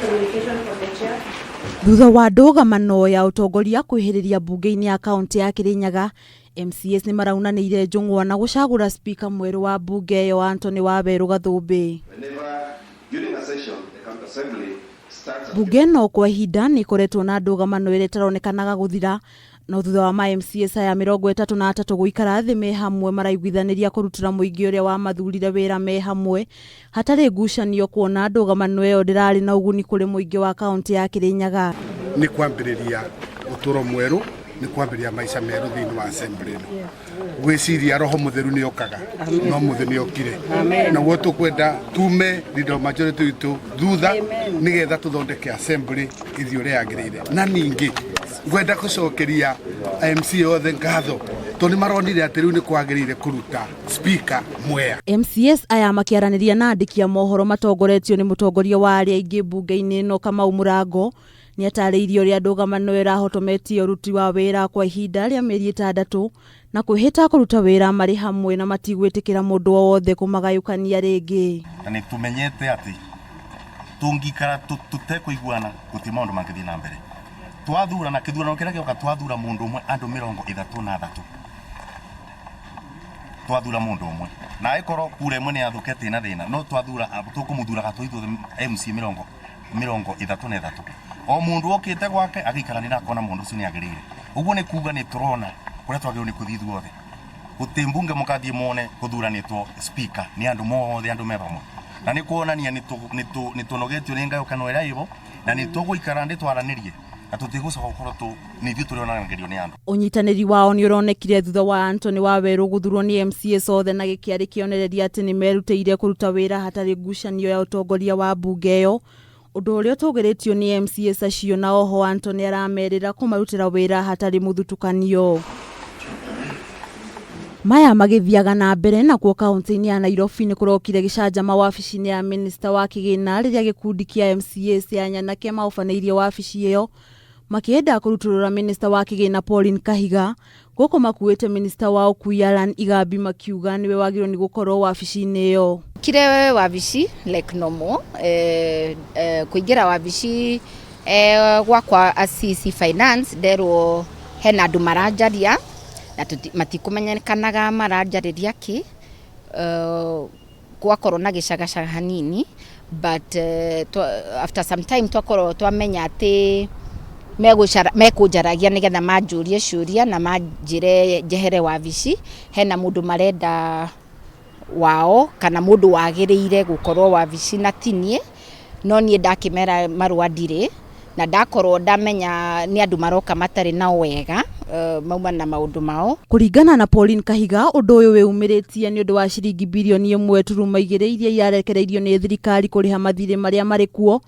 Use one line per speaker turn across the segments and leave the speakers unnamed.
Communication for the chair.
Thutha wa ndũgamano ya ũtongoria kwĩhĩrĩria mbunge-inĩ ya kaũntĩ ya Kĩrĩnyaga, MCAs nĩ maraunanĩire njũng'wa na gũcagũra spika mwerũ wa mbunge ĩyo Anthony Wawerũ Gathũmbĩ. Mbunge ĩno kwa ihinda nĩ ĩkoretwo na ndũgamano ĩrĩa ĩtaronekanaga gũthira, no thutha wa ma MCAs aya 33 gũikara thĩ me hamwe maraiguithanĩria kũrutĩra mũingĩ ũrĩa wamathurire wĩra me hamwe hatarĩ ngucanio kuona ndũgamano ĩyo ndĩrarĩ na ũguni kũrĩ mũingĩ wa kaũntĩ ya Kĩrĩnyaga.
Nĩ kwambĩrĩria ũtũro mwerũ, nĩ kwambĩrĩria maica merũ thĩinĩ wa assembly ĩno. Gwĩciria roho mũtheru nĩ okaga, no mũthĩ nĩ okire. Naguo tũkwenda tume leader of majority witũ thutha nĩgetha tũthondeke assembly ĩthiĩ ũrĩa yagĩrĩire. Na ningĩ ngwenda gũcokeria MCA othe ngatho tondũ nĩ maronire atĩ rĩu nĩ kwagĩrĩire kũruta speaker Mwea.
MCAs aya makĩaranĩria na andĩki a mohoro matongoretio nĩ mũtongoria wa arĩa aingĩ mbunge-inĩ ĩno Kamau Mũrango nĩ atarĩirie ũrĩa ndũgamano ĩrahotometie ũruti wa wĩra kwa ihinda rĩa mĩeri 6 na kwĩhĩta kũruta wĩra marĩ hamwe na matigwĩtĩkĩra mũndũ o wothe kũmagayũkania rĩngĩ.
Na nĩ tũmenyete atĩ tũngĩikara tũtekũiguana gũtirĩ maũndũ mangĩthiĩ na mbere. Twathurana kĩthurano kĩrĩa gĩoka twathura mũndũ ũmwe andũ 33 twathura mũndũ ũmwe na ĩkorwo kura ĩmwe nĩ yathũka ĩtĩ na thĩna no twathura tũkũmũthuraga twĩ ithuothe MC 33 o mũndũ okĩte gwake agĩikarania na akona mũndũ ũcio nĩ agĩrĩire. Ũguo nĩ kuga nĩ tũrona kũrĩa twagĩrĩirwo nĩ kũthiĩ ithuothe. Gũtirĩ mbunge mũkathiĩ muone gũthuranĩtwo speaker nĩ andũ mothe andũ me vamwe na nĩ kuonania nĩ tũnogetio nĩ ngayũkano ĩrĩa ĩho na nĩ tũgũikara ndĩ twaranĩrie na tũtigũcoka gũkorwo tũ nĩ ithuĩ tũrĩonanagĩrio nĩ andũ.
Ũnyitanĩri wao nĩ ũronekire thutha wa Anthony Wawerũ gũthurwo nĩ MCAs othe na gĩkĩarĩ kĩonereria atĩ nĩ merutĩire kũruta wĩra hatarĩ ngucanio ya ũtongoria wa mbunge ĩyo, ũndũ ũrĩa ũtũgĩrĩtio nĩ MCAs acio na oho Anthony aramerĩra kũmarutĩra wĩra hatarĩ mũthutũkanio. Maya magĩthiaga na mbere nakuo kaũntĩ-inĩ ya Nairobi nĩ kũrokire gĩcanjama wabici-inĩ ya minista wa kĩgĩna rĩrĩa gĩkundi kĩa MCAs ya nyanake maũbanĩirie wabici ĩyo makĩenda kũrutũrũra minista wa kĩgĩna Pauline Kahiga gũkũ makuĩte minista wa ũkui Alan Igambi makiuga nĩwe wagĩrĩirwo nĩ gũkorwo wabici-inĩ ĩyo.
Kire wabici like normal, kũingĩra wabici gwakwa CC Finance nderwo hena andũ maranjaria na matikũmenyekanaga maranjarĩria kĩ, gwakorwo na gĩcagacaga hanini but after some time twakorwo twamenya atĩ mekũnjaragia nĩgetha manjũrie ciũria na manjĩre njehere wabici, hena mũndũ marenda wao kana mũndũ wagĩrĩire gũkorwo wabici na ti niĩ, no niĩ ndakĩmera marũa ndirĩ na ndakorwo ndamenya nĩ andũ maroka matarĩ na wega, mauma na maũndũ mao.
Kũringana na Pauline Kahiga, ũndũ ũyũ wĩyumĩrĩtie nĩ ũndũ wa ciringi birioni 1.2 iria irarekereirio nĩ thirikari kũrĩha mathirĩ marĩa marĩ kuo.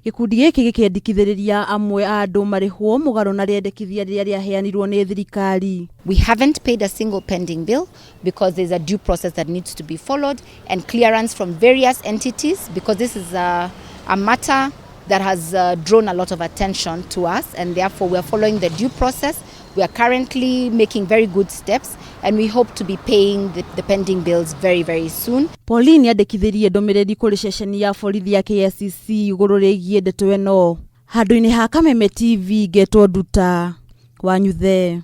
Gĩkundi gĩkĩ gĩkĩendekithĩrĩria amwe a andũ marĩhwo mũgarũ na rĩendekithia rĩrĩa rĩaheanirwo nĩ thirikari.
We haven't paid a single pending bill because there's a due process that needs to be followed and clearance from various entities because this is a matter that has drawn a lot of attention to us, and therefore we are following the due process. We are currently making very good steps and we hope to be paying the pending bills very, very soon.
Pauline andĩkithirie ndũmĩrĩri kũrĩ ceceni ya borithi ya KICC igũrũ rĩgiĩ ndeto ĩno. Handũ-inĩ ha Kameme TV ngetwo Nduta Wanyuthe.